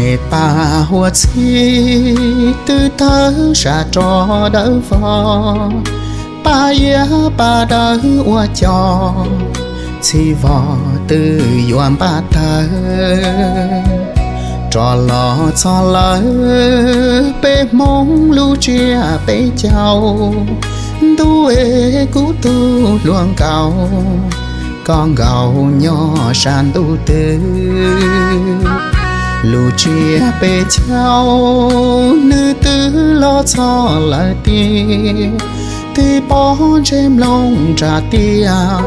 Paj huab txhib twb tawg sab rov dawb vog, paj iab paj dawb ua cos, txhib vog twb yuav npaj tawg. Rov los txog lawm peb Hmoob lub tsiab peb caug, ntuj es kuv tus hluas nkauj, koj nkaus nyob sab ntuj twg? Lub tsiab peb caug nws twb los txog lawm tiag, twb pom ntsej mloog nra tiaj,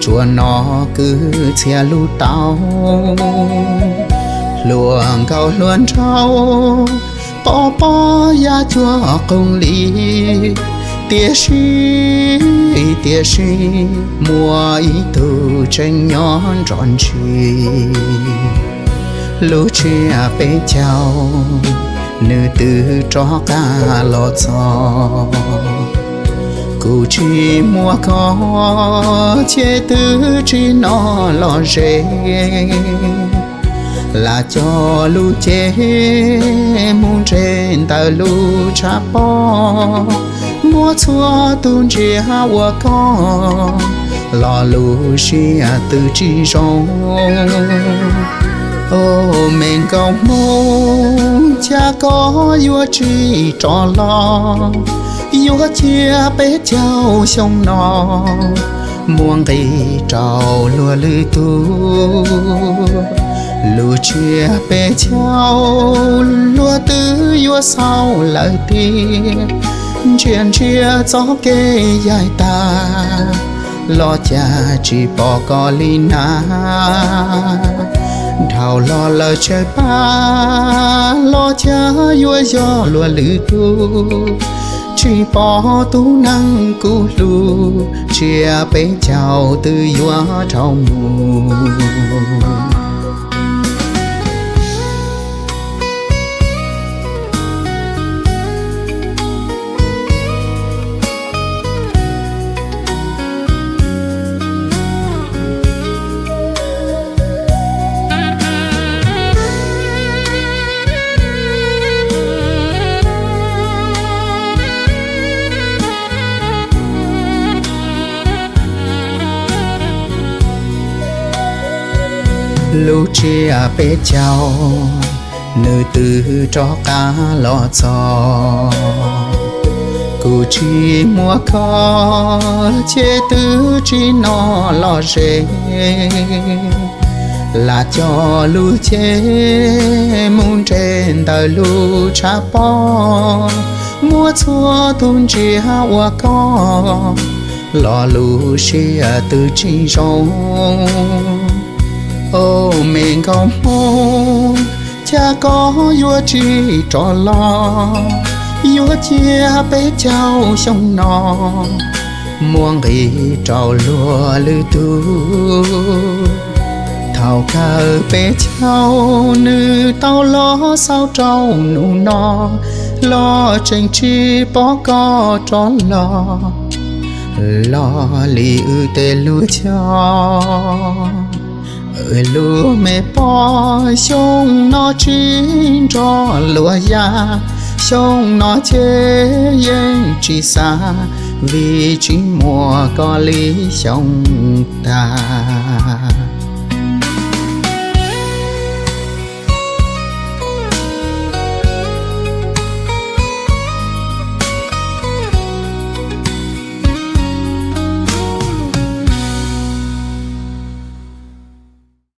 tsuas hnov kwv txhiaj lub tau. Hluas nkauj hluas nraug, pom pom yaj cuag qoo li, tiam sis, tiam sis muaj ib tug tseem nyob nrog ntsis. Lub tsiab peb caug nws twb rov qab los txog, kuv tsis muaj koj ces twb tsis hnov lom zem. Lam cog lub cev mus nres ntawm lub tshav pob, muab txhua tus ntsiab ua koj, los lub siab twb tsis zoo. Au me nkauj Hmoob, cas koj yuav tsis rov los, yuav cia peb caug xyoo no muaj nqis rau luag lwm tus. Lub tsiab peb caug luag twb yuav xaus lawm tiag, ntsia ntsia txoj kev yaig tag, los cas tsis pom koj li na. Dhau los lawm tsawg pab, los cas yuav yog luag lwm tus. Tsis pom tus neeg kuv hlub, tsiab peb caug twb yuav dhau mus. Lub tsiab peb caug nws twb rov qab los txog, kuv tsis muaj koj ces twb tsis hnov lom zem. Lam cog lub cev mus nres ntawm lub tshav pob, muab txhua tus ntsiab ua koj, los lub siab twb tsis zoo. Au me nkauj Hmoob, cas koj yuav tsis rov los, yuav cia peb caug xyoo no muaj nqis rau luag lwm tus. Thaum kawg peb caug nws tau los xaus rau hnub no, los tseem tsis pom koj rov los, los li wb tej lus cog. Lub me poj, xyoo no tsis nrog luag ya, xyoo no ces yeej tsis xav, vim tsis muaj koj li xyoo tag.